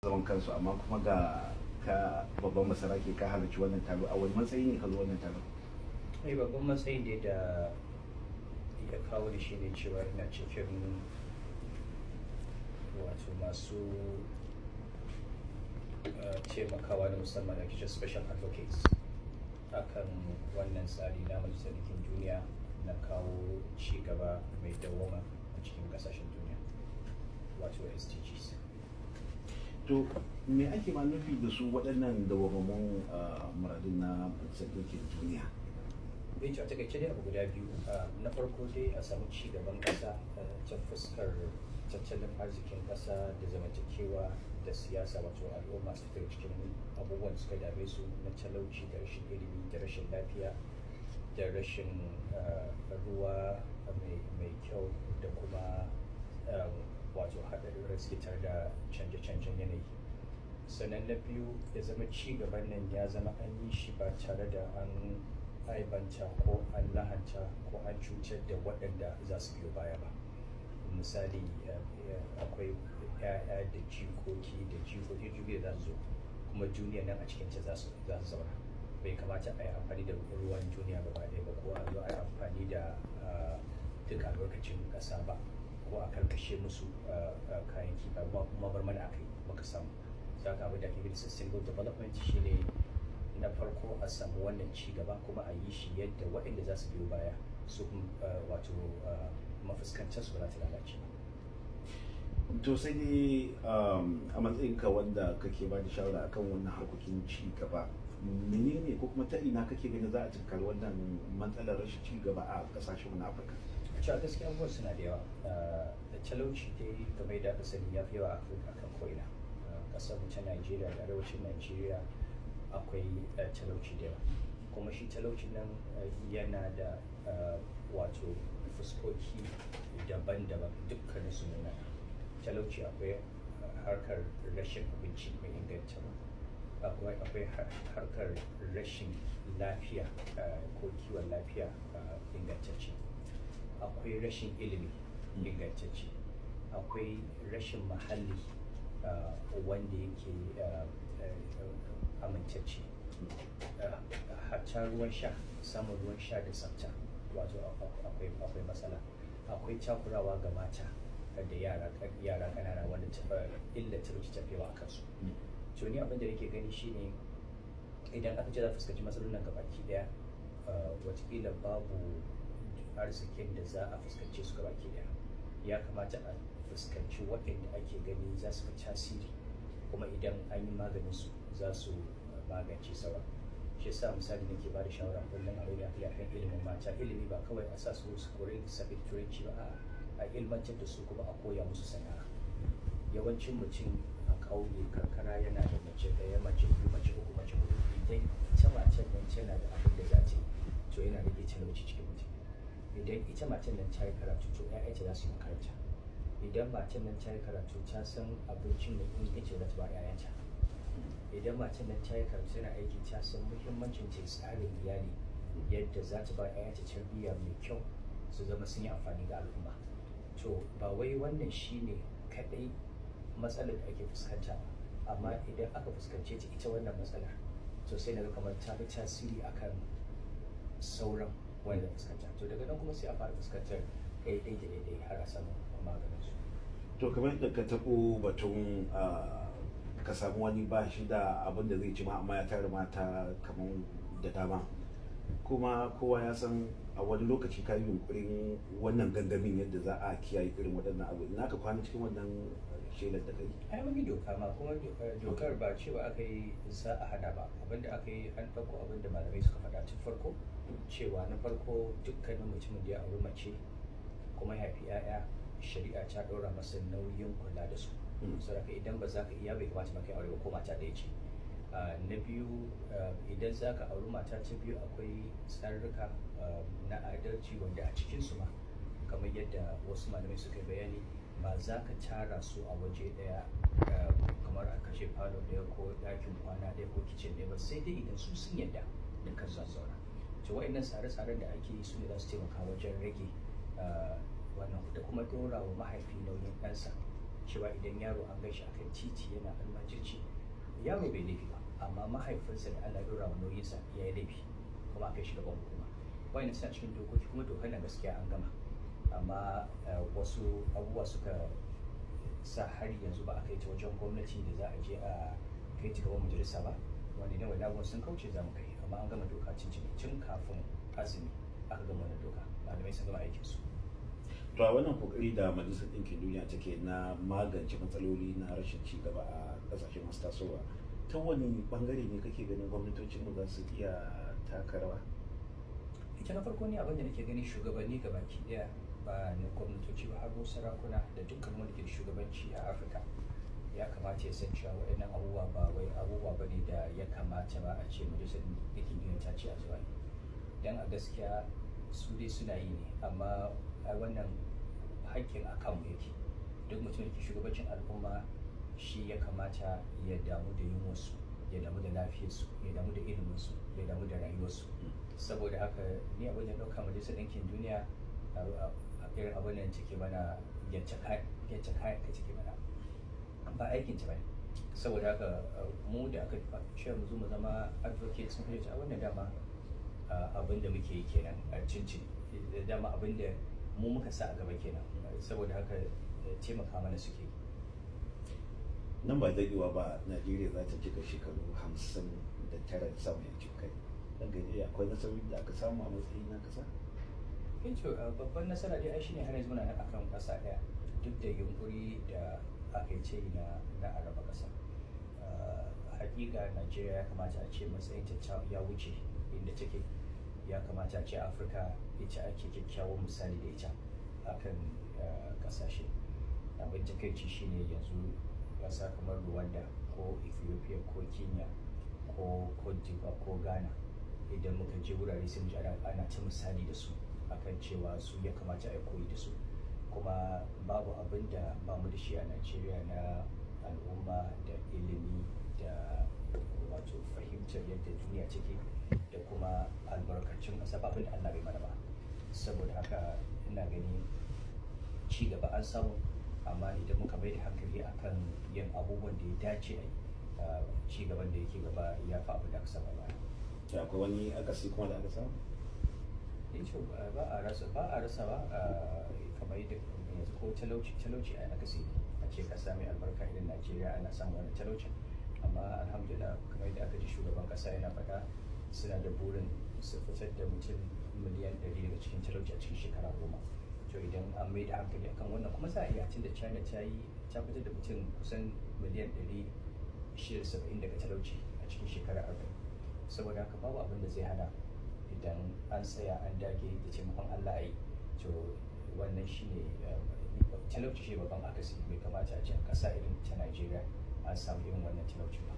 Zaman kansu, amma kuma ga ka babban basarake ka halarci wannan taro. A wani matsayi ne ka zo wannan taro? Ai babban matsayin da ya kawo da shi ne cewa ina cikin wato masu taimakawa na musamman da ake special advocates akan wannan tsari na Majalisar Ɗinkin Duniya na kawo ci gaba mai dawwama a cikin ƙasashen duniya, wato SDGs. To, me ake ma nufi da su waɗannan dawwammamun muradun na Majalisar Ɗinkin Duniya? Bai a takaice dai abu guda biyu. Na farko dai, a samu ci gaban ƙasa ta fuskar tattalin arzikin ƙasa da zamantakewa da siyasa, wato al'umma su fita cikin abubuwan da suka dame su na talauci da rashin ilimi da rashin lafiya da rashin ruwa mai kyau da kuma wato haɗarin da suke tare da canje-canjen yanayi. Sannan na biyu, ya zama ci gaban nan ya zama an yi shi ba tare da an aibanta ko an lahanta ko an cutar da waɗanda za su biyo baya ba. Misali, akwai 'ya'ya da jikoki da jikoki jikoki da za su zo, kuma duniya nan a cikinta za su zauna. Bai kamata a yi amfani da ruwan duniya gaba ɗaya ba, ko a zo a yi amfani da duka albarkacin ƙasa ba, ko a karkashe musu kayan kifa ba kuma bar mana akai muka samu. Saka abin da ake kira sustainable development shine na farko a samu wannan ci gaba, kuma a yi shi yadda waɗanda za su biyo baya su wato mafuskantar su ba za ta lalace ba. To, sai dai a matsayinka wanda kake ba da shawara akan wannan harkokin ci gaba, menene ko kuma ta ina kake ganin za a tunkari wannan matsalar rashin ci gaba a kasashen na Afirka? A cewa gaskiya, abubuwan suna da yawa. Da talauci dai, game da aka sani, ya fi yawa a Afirka kan ko'ina. Kasar mu ta Najeriya da arewacin Najeriya akwai talauci da yawa, kuma shi talaucin nan yana da wato fuskoki daban-daban, dukkanin su nuna talauci. Akwai harkar rashin abinci mai inganta, akwai harkar rashin lafiya ko kiwon lafiya ingantacce, akwai rashin ilimi ingantacce, akwai rashin muhalli wanda yake amintacce, hatta ruwan sha, samun ruwan sha da tsafta, wato akwai matsala. Akwai takurawa ga mata da yara ƙanana wanda illa talauci ta fi yawa a kansu. To, ni abin da nake gani shine idan aka ce za a fuskanci matsalolin nan gabaki daya, watakila babu arzikin da za a fuskance su gabaki daya. Ya kamata a fuskanci waɗanda ake gani za su fi tasiri, kuma idan an yi maganin su za su magance sauran. Shi yasa misali nake ba da shawara kullum a da hankali akan ilimin mata. Ilimi ba kawai a sa su su koyi lissafi da Turanci ba, a'a, a ilmantar da su kuma a koya musu sana'a. Yawancin mutum a ƙauye, karkara, yana da mace ɗaya, mace biyu, mace uku, mace huɗu. Idan ita macen nan tana da abin da za ta yi, to yana rage talauci cikin mutum. Idan ita macen nan ta yi karatu, to 'ya'yanta za su yi makaranta. Idan macen nan ta yi karatu, ta san abincin mai inganci da za ta ba 'ya'yanta. Idan macen nan ta yi karatu, tana aiki, ta san muhimmancin ta tsarin iyali, yadda za ta ba 'ya'yanta tarbiyya mai kyau su zama sun yi amfani ga al'umma. To, ba wai wannan shine kaɗai matsalar da ake fuskanta ba, amma idan aka fuskance ta, ita wannan matsalar, to sai na ga kamar ta fi tasiri akan sauran wanda fuskanta. To, daga nan kuma sai a fara fuskantar ɗaiɗai da ɗaiɗai har a samu maganin su. To, kamar yadda ka taɓo batun ka samu wani ba shi da abin da zai ci ma, amma ya tara mata kamar da dama, kuma kowa ya san a wani lokaci ka yi yunkurin wannan gangamin yadda za a kiyaye irin waɗannan abu. Ina ka kwana cikin wannan shelar da kai? Ai mun yi doka ma, kuma dokar ba cewa aka yi za a hana ba. Abinda aka yi, an ɗauko abinda malamai suka faɗa tun farko, cewa na farko, dukkanin mutumin da ya auri mace kuma ya haifi 'ya'ya, shari'a ta ɗora masa nauyin kula da su. Saboda idan ba za ka iya, bai kamata ma kai aure ba, ko mata ɗaya ce. Na biyu, idan za ka auri mata ta biyu, akwai tsarurruka na adalci wanda a cikinsu ma, kamar yadda wasu malamai suka yi bayani, ba za ka tara su a waje ɗaya, kamar a kashe falo ɗaya ko ɗakin kwana ɗaya ko kicin ɗaya ba, sai dai idan su sun yarda da kan za su zauna. To, wa'annan tsare-tsaren da ake yi su ne za su taimaka wajen rage wannan, da kuma ɗora wa mahaifi nauyin ɗansa. Cewa idan yaro an gan shi akan titi yana almajirci, yaro bai laifi ba, amma mahaifinsa da Allah ya ɗora wa nauyinsa ya yi laifi, kuma aka shi gaban hukuma. Wayannan suna cikin dokoki, kuma dokar na gaskiya an gama, amma wasu abubuwa suka sa har yanzu ba a kai ta wajen gwamnati da za a je a kai ta gaban majalisa ba, wanda idan wani abubuwan sun kauce za mu kai. Amma an gama doka cincin tun kafin azumi aka gama wannan doka, malamai sun gama aikinsu. To, a wannan kokari da Majalisar Ɗinkin Duniya take na magance matsaloli na rashin ci gaba a ƙasashe masu tasowa, ta wani bangare ne kake ganin gwamnatocin mu za su iya taka rawa? Ita na farko ne, abin da nake gani, shugabanni gabaki daya, ba na gwamnatoci ba, har sarakuna da dukkan wanda ke da shugabanci a Afirka, ya kamata ya san cewa waɗannan abubuwa ba wai abubuwa ba ne da ya kamata ba a ce Majalisar Ɗinkin Duniya ta ce a zuwa yi. Don a gaskiya su dai suna yi ne, amma a wannan haƙƙin a kanmu yake. Duk mutum da ke shugabancin al'umma, shi ya kamata ya damu da yunwarsu, ya damu da lafiyarsu, ya damu da iliminsu, ya damu da rayuwarsu. Saboda haka ni abin da ɗauka, Majalisar Ɗinkin Duniya a irin abin da take mana, gyacce kayan ka take mana, ba aikin ta bane. Saboda haka mu da aka ce mu zo mu zama advocates, sun fahimci a wannan dama abin da muke yi kenan a cincin dama, abin da mu muka sa a gaba kenan. Saboda haka taimaka mana suke yi. Nan ba daɗewa ba Najeriya za ta cika shekaru 59 da samun yancin kai. Dan gani akwai nasarori da aka samu a matsayin na kasa? Eh, to, babban nasara dai ai shine har yanzu muna nan akan ƙasa ɗaya, duk da yunkuri da aka yi ce na araba ƙasa. Hakika Najeriya ya kamata a ce matsayin ta ya wuce inda take. Ya kamata a ce Afirka ita ake kyakkyawan misali da ita akan ƙasashe. Abin takaici shine yanzu ƙasa kamar Rwanda ko Ethiopia ko Kenya ko Cote d'Ivoire ko Ghana, idan muka je wurare sai mu ji ana ta misali da su akan cewa su ya kamata a koyi da su. Kuma babu abin da ba mu da shi a Najeriya na al'umma da ilimi da wato fahimtar yadda duniya take da kuma albarkacin ƙasa, ba abin da Allah bai mana ba. Saboda haka ina gani ci gaba an samu, amma idan muka mai da hankali akan yin abubuwan da ya dace a yi, ci gaban da yake gaba ya fi abin da aka saba baya. To, akwai wani akasi kuma da aka samu? Eh, to, ba a rasa ba, kamar yadda yanzu ko talauci ai akasi ne. A ce kasa mai albarka irin Najeriya ana samun wannan talaucin. Amma alhamdulillah, kamar yadda aka ji shugaban kasa yana faɗa, suna da burin su fitar da mutum miliyan 100 daga cikin talauci a cikin shekara 10. To, idan an mai da hankali akan wannan kuma za a iya, tun da China ta yi, ta fitar da mutum kusan miliyan 670 daga talauci a cikin shekara 40. Saboda haka babu abin da zai hana idan an tsaya an dage da taimakon Allah a yi. To, wannan shine talauci shi babban akasi. Bai kamata a ce a ƙasa irin ta Najeriya an samu irin wannan talauci ba.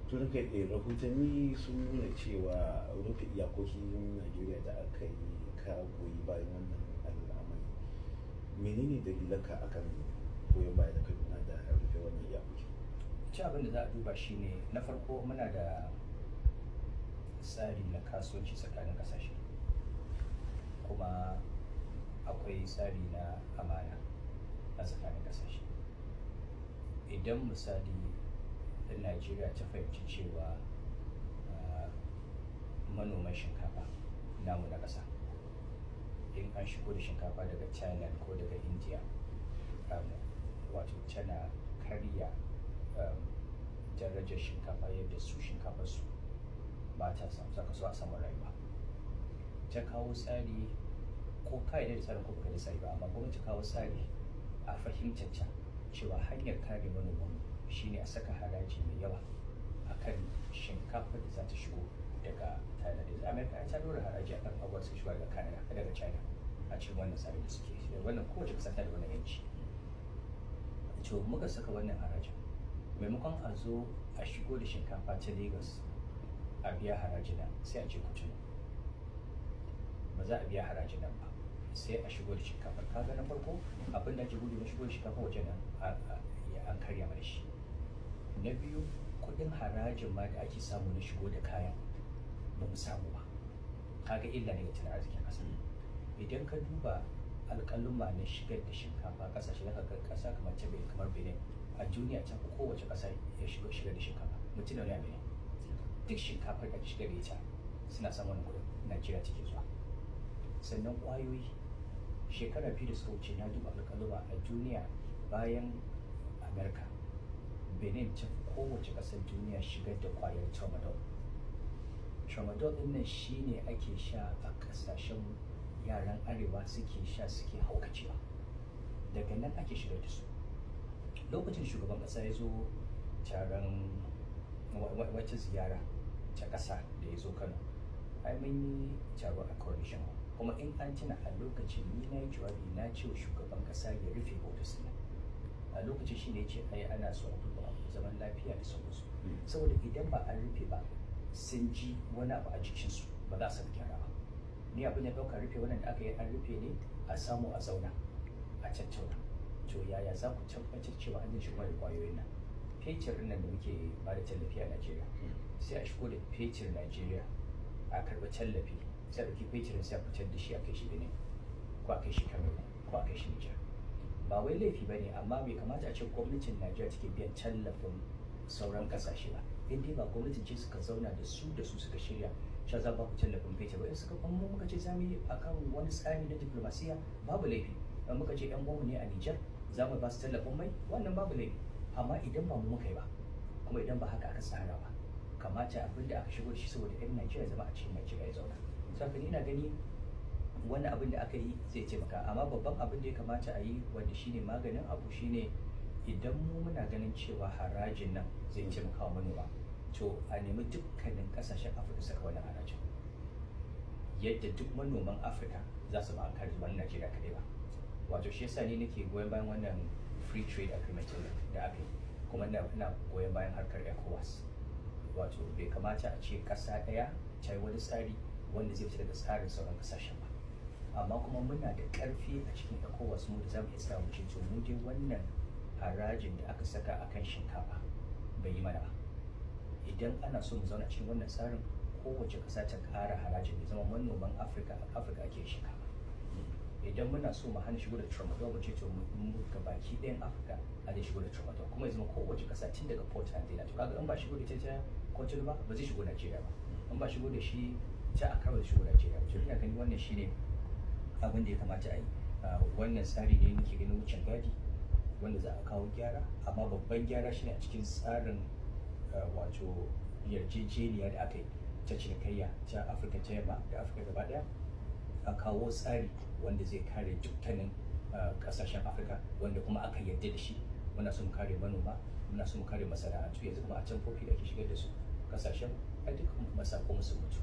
To, ranka ya, rahotanni sun nuna cewa rufe iyakokin Najeriya da aka yi, ka goyi bayan wannan al'amari. Menene dalilanka akan goyon baya da ka nuna da rufe wannan iyakoki? Ci abin da za a duba shine, na farko, muna da tsari na kasuwanci tsakanin kasashe, kuma akwai tsari na amana a tsakanin kasashe. Idan misali Najeriya ta fahimci cewa manoman shinkafa namu na ƙasa, in an shigo da shinkafa daga Thailand ko daga India, wato tana karya darajar shinkafa, yadda su shinkafar su ba ta samu saka so a samun rayuwa, ta kawo tsari, ko ka yarda da tsarin ko baka da tsari ba, amma gwamnati kawo tsari a fahimtar ta cewa hanyar kare manoman shine a saka haraji mai yawa akan shinkafar da za ta shigo daga Thailand. Yanzu America ta dora haraji akan abubuwa suka shigo daga Canada, daga China, a cikin wannan tsari da suke wannan. Kowace kasa ta da wannan yanci. To, muka saka wannan harajin, maimakon a zo a shigo da shinkafa ta Lagos a biya harajin nan, sai a je Cotonou, ba za a biya harajin nan ba, sai a shigo da shinkafar. Kaga na farko, abin da ake gudu na shigo da shinkafa waje nan an karya mana shi. Na biyu, kudin harajin ma da ake samu na shigo da kayan ba mu samu ba. Kaga illa ne ga tattalin arzikin ƙasa. Idan ka duba Alƙaluma na shigar da shinkafa ƙasashe, zaka ga ƙasa kamar ta Benin, kamar Benin a duniya ta fi kowace ƙasa ya shigar da shinkafa. Mutum nawa ne a Benin? Duk shinkafar da ake shigar da ita suna samun kuɗin, Najeriya take zuwa. Sannan ƙwayoyi, shekara 2 da suka wuce na duba alƙaluma a duniya, bayan Amerika, Benin ta fi kowace ƙasar duniya shigar da ƙwayar tramadol. Tramadol ɗin nan shine ake sha a ƙasashen yaran arewa, suke sha suke haukacewa. Daga nan ake shigar da su. Lokacin shugaban ƙasa ya zo taron wata ziyara ta ƙasa da ya zo Kano, ai mun yi taro a Coronation Hall. Kuma in an tuna, a lokacin ni na yi jawabi, na ce wa shugaban ƙasa ya rufe borders nan. A lokacin shi ne ya ce ai ana so a duba zaman lafiya da sauransu. Saboda idan ba an rufe ba, sun ji wani abu a jikinsu, ba za su gyara ba. Ni abin da ɗauka, rufe wannan da aka yi, an rufe ne a samu a zauna a tattauna. To yaya za ku tabbatar cewa an shigo da kwayoyin nan? Fetur nan da muke ba da tallafi a Najeriya, sai a shigo da fetur Najeriya, a karɓi tallafi, sai a ɗauki fetur, sai a fitar da shi, a kai shi Benin ko a kai shi Cameroon ko a kai shi Niger. Ba wai laifi ba ne, amma bai kamata a ce gwamnatin Najeriya take biyan tallafin sauran ƙasashe ba, in dai ba gwamnatin ce suka zauna da su suka shirya cewa za ba ku tallafin fetur ba. In suka kuma muka ce za mu yi akan wani tsari na diplomasiya, babu laifi. In muka ce yan uwanmu ne a Niger, za mu ba su tallafin mai, wannan babu laifi. Amma idan ba mu muka yi ba, kuma idan ba haka aka tsara ba, kamata abin da aka shigo da shi saboda yan Najeriya zama a cikin Najeriya ya zauna. Saka ni ina gani wannan abin da aka yi zai taimaka. Amma babban abin da ya kamata a yi, wanda shine maganin abu, shine idan mu muna ganin cewa harajin nan zai taimaka wa manoma, to a nemi dukkanin kasashen Afirka saka wannan harajin, yadda duk manoman Afirka za su ba an kare wani Najeriya kaɗai ba. Wato shi yasa ni nake goyon bayan wannan free trade agreement da aka yi, kuma ina goyon bayan harkar ECOWAS. Wato bai kamata a ce ƙasa ɗaya ta yi wani tsari wanda zai fita daga tsarin sauran ƙasashen ba. Amma kuma muna da ƙarfi a cikin ECOWAS mu da za mu iya tsaya mu ce, to mu dai wannan harajin da aka saka akan shinkafa bai yi mana ba. Idan ana so mu zauna cikin wannan tsarin, kowace ƙasa ta ƙara harajin, ya zama manoman Afirka, a Afirka ake shinkafa. Idan muna so mu hana shigo da tramadol, mu ce to mu ga baki ɗayan Afirka a zai shigo da tramadol, kuma ya zama kowace ƙasa tun daga port an daina. To kaga in ba shigo da ita ta Cotonou ba, ba zai shigo Najeriya ba. In ba shigo da shi ta Accra ba, zai shigo Najeriya ba. To ina gani wannan shine abin da ya kamata a yi. Wannan tsari ne nake ganin wucin gadi wanda za a kawo gyara. Amma babban gyara shine a cikin tsarin, wato yarjejeniya da aka yi ta cinikayya ta Afirka ta Yamma da Afirka gaba daya, a kawo tsari wanda zai kare dukkanin kasashen Afirka, wanda kuma aka yarda da shi. Muna son kare manoma, muna son kare masana'antu. Yanzu kuma atamfofi da ake shigar da su kasashen, ai duk masako sun mutu.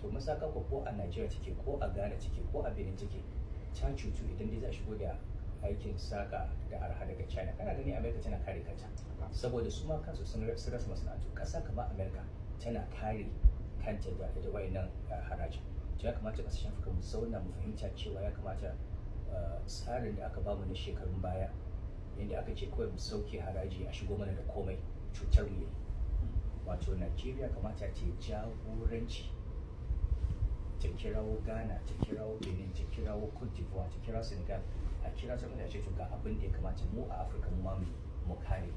To masaka ko a Najeriya take, ko a Ghana take, ko a Benin take, ta cutu idan dai za a shigo da aikin saka da arha daga China. Kana gani America tana kare kanta, saboda su ma kansu sun rasa masana'antu. Kasa kamar America tana kare kanta da wayannan harajin. To ya kamata kasashen Afirka mu zauna mu fahimta cewa ya kamata tsarin da aka bamu na shekarun baya, inda aka ce kawai mu sauke haraji a shigo mana da komai, cutar mu yayi. Wato Najeriya kamata ta jagoranci, ta kirawo Ghana, ta kirawo Benin, ta kirawo Cote d'Ivoire, ta kirawo Senegal, a kira su a ce to ga abin da ya kamata mu a Afirka mu ma mu kare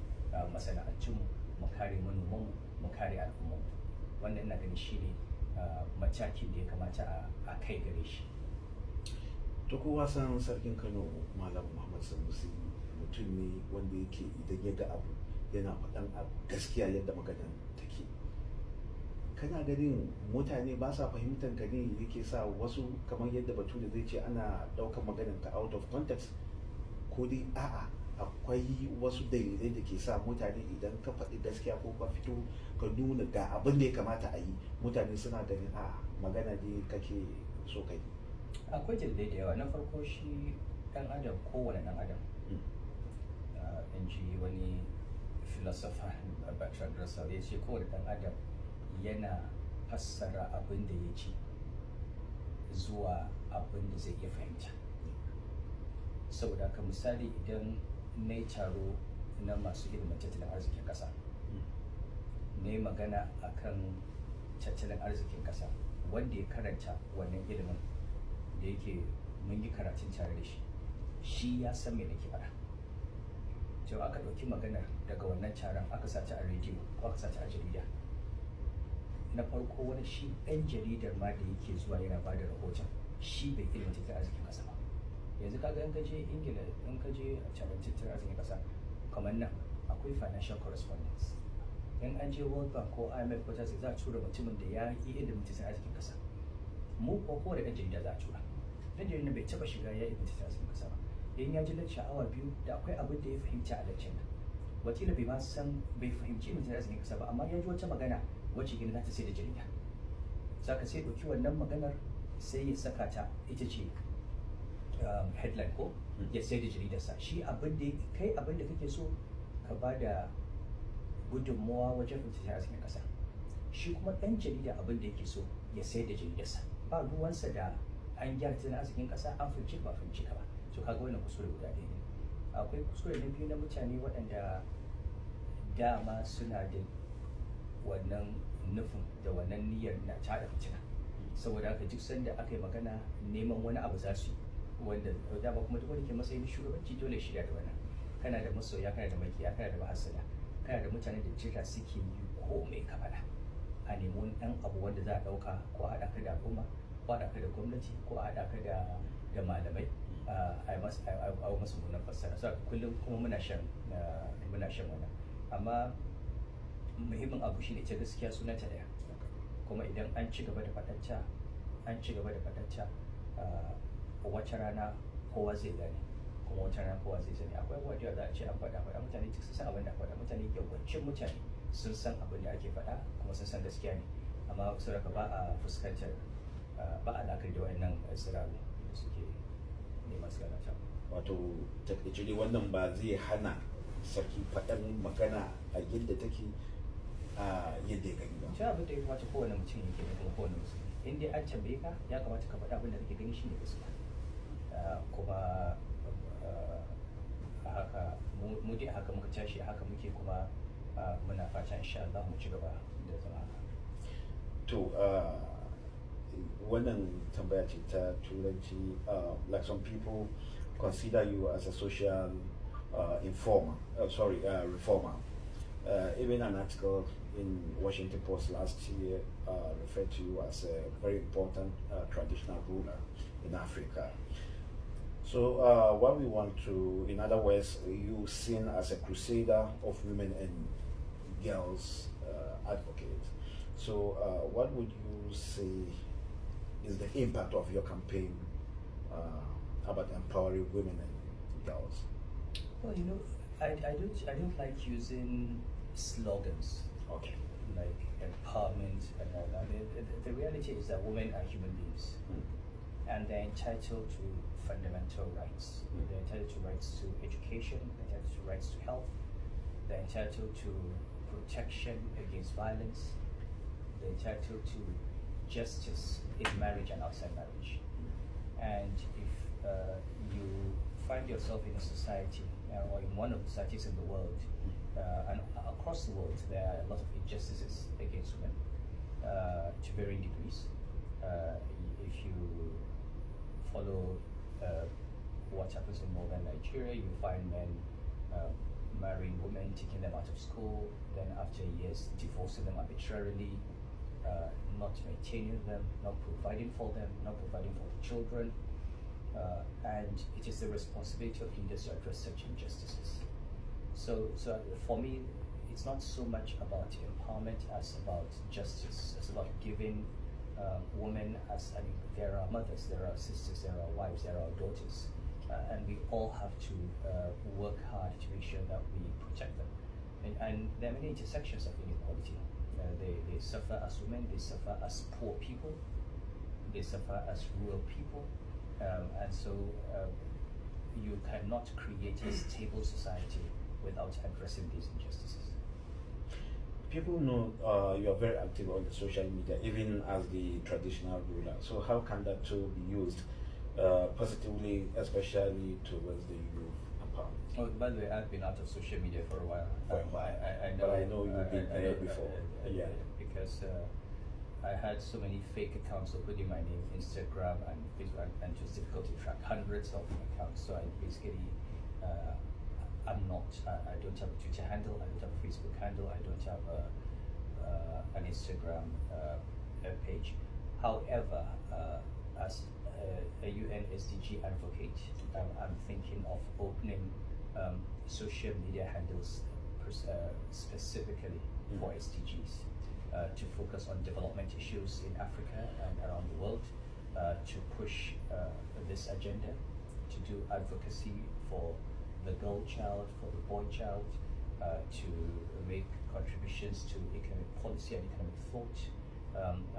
masana'antunmu, mu kare manomanmu, mu kare al'ummarmu. Wannan ina ganin shine matakin da ya kamata a kai gare shi. To kowa san Sarkin Kano Malam Muhammad Sanusi mutum ne wanda yake idan ya ga abu yana faɗan abu gaskiya yadda maganan take. Kana ganin mutane ba sa fahimtar ka ne yake sa wasu, kamar yadda Bature zai ce ana ɗaukar maganan ka out of context, ko dai a'a, akwai wasu dalilai da ke sa mutane idan ka faɗi gaskiya ko ka fito ka nuna ga abin da ya kamata a yi, mutane suna ganin a magana ne kake so kai? Akwai dalilai da yawa. Na farko, shi dan adam, kowane dan adam, in ji wani philosopher Bertrand Russell, ya ce kowane dan adam yana fassara abin da ya ji zuwa abin da zai iya fahimta. Saboda haka, misali, idan na yi taro na masu ilimin tattalin arzikin ƙasa, na yi magana akan tattalin arzikin ƙasa, wanda ya karanta wannan ilimin da yake Mun yi karatun tare da shi, shi ya san me nake faɗa. To aka ɗauki maganar daga wannan taron aka sa ta a rediyo ko aka sa ta a jarida. Na farko, wani shi ɗan jaridar ma da yake zuwa yana ba da rahoton, shi bai ilimin tattalin arzikin ƙasa ba. Yanzu kaga in ka je Ingila, in ka je taron tattalin arzikin ƙasa kamar nan, akwai financial correspondents. In an je World Bank ko IMF ko ta, za a tura mutumin da ya yi ilimin tattalin arzikin ƙasa. Mu ko kowane ɗan jarida za a tura. Ɗan jarida bai taɓa shiga ya ilimin tattalin arzikin ƙasa ba. In ya ji lacca awa 2, da akwai abin da ya fahimta a laccan nan, wakila bai ma san, bai fahimci ilimin tattalin arzikin ƙasa ba, amma ya ji wata magana wacce gini za ta sai da jarida, za ka sai ɗauki wannan maganar sai ya saka ta ita ce headline ko ya sai da jaridarsa. Shi abin da kai, abin da kake so ka ba da gudunmawa wajen tattalin arzikin ƙasa, shi kuma ɗan jarida abin da yake so ya sayar da jaridarsa. Ba ruwansa da an gyara tattalin arzikin ƙasa, an fahimci ba fahimci ka ba. To kaga wannan kuskure guda ɗaya ne. Akwai kuskure na biyu na mutane waɗanda dama suna da wannan nufin da wannan niyyar na tada fitina. Saboda haka duk sanda aka yi magana, neman wani abu za su yi, wanda dama kuma duk wanda ke matsayin shugabanci dole shirya da wannan. Kana da masoya, kana da makiya, kana da mahassada, kana da mutane da jira suke yi ko mai ka faɗa a nemi wani ɗan abu wanda za a ɗauka, ko a haɗa ka da al'umma, ko a haɗa ka da gwamnati, ko a haɗa ka da malamai, a yi masu mummunan fassara. So kullum kuma muna shan wannan. Amma muhimmin abu shine ita gaskiya sunanta ɗaya, kuma idan an ci gaba da faɗarta, an ci gaba da faɗarta, wata rana kowa zai gane, kuma wata rana kowa zai sani. Akwai abubuwa da za a ce an faɗa faɗa, mutane duk sun san abin da aka faɗa. Mutane, yawancin mutane sun san abin da ake faɗa kuma sun san gaskiya ne, amma saboda ba a fuskantar, ba a la'akari da waɗannan tsiraru da suke neman su lalata. Wato takaice dai, wannan ba zai hana sarki faɗan magana a yadda take, a yadda ya gani ba. Shi abin da ya kamata kowane mutum yake da kuma kowane musulmi, in dai an tambaye ka, ya kamata ka faɗa abin da kake gani shine gaskiya. Kuma a haka mu dai haka muka tashi, haka muke, kuma muna fata insha Allah mu ci gaba da zama haka. To wannan tambaya ce ta Turanci. Like some people consider you as a social informer, sorry, reformer. Even an article in Washington Post last year referred to you as a very important traditional ruler in Africa. So what we want to, in other words, you seen as a crusader of women and girls advocate. So what would you say is the impact of your campaign about empowering women and girls? Well, I don't like using slogans like empowerment and all that. The reality is that women are human beings and they're entitled to fundamental rights. They're entitled to rights to education, they're entitled to rights to health, they're entitled to protection against violence, they're entitled to justice in marriage and outside marriage. And if you find yourself in a society or in one of the societies in the world, and across the world, there are a lot of injustices against women to varying degrees. If you follow what happens in northern Nigeria, you find men marrying women, taking them out of school, then after years divorcing them arbitrarily, not maintaining them, not providing for them, not providing for the children. And it is the responsibility of leaders to address such injustices. So for me, it's not so much about empowerment as about justice. It's about giving women as, I mean, there are mothers, there are sisters, there are wives, there are daughters, and we all have to work hard to make sure that we protect them. And there are many intersections of inequality. They suffer as women, they suffer as poor people, they suffer as rural people, and so you cannot create a stable society without addressing these injustices. People know you are very active on the social media, even as the traditional ruler. So how can that tool be used positively, especially towards the youth empowerment? Oh, by the way, I've been out of social media for a while. For a while. I know, But I know you've been there before. Because I had so many fake accounts opening my name, Instagram and Facebook, and it was difficult to track hundreds of accounts. So I basically, I'm not, I don't have a Twitter handle, I don't have a Facebook handle, I don't have an Instagram page. However, as a UN SDG advocate, I'm thinking of opening social media handles specifically for SDGs to focus on development issues in Africa and around the world, to push this agenda, to do advocacy for the girl child, for the boy child, to make contributions to economic policy and economic thought,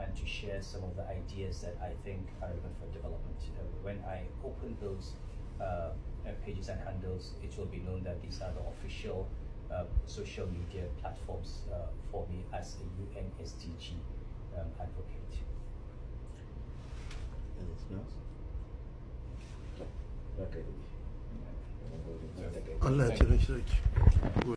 and to share some of the ideas that I think are relevant for development. When I open those pages and handles, it will be known that these are the official social media platforms for me as a UN SDG advocate. Anything else? Okay. Allah ya taimake ki.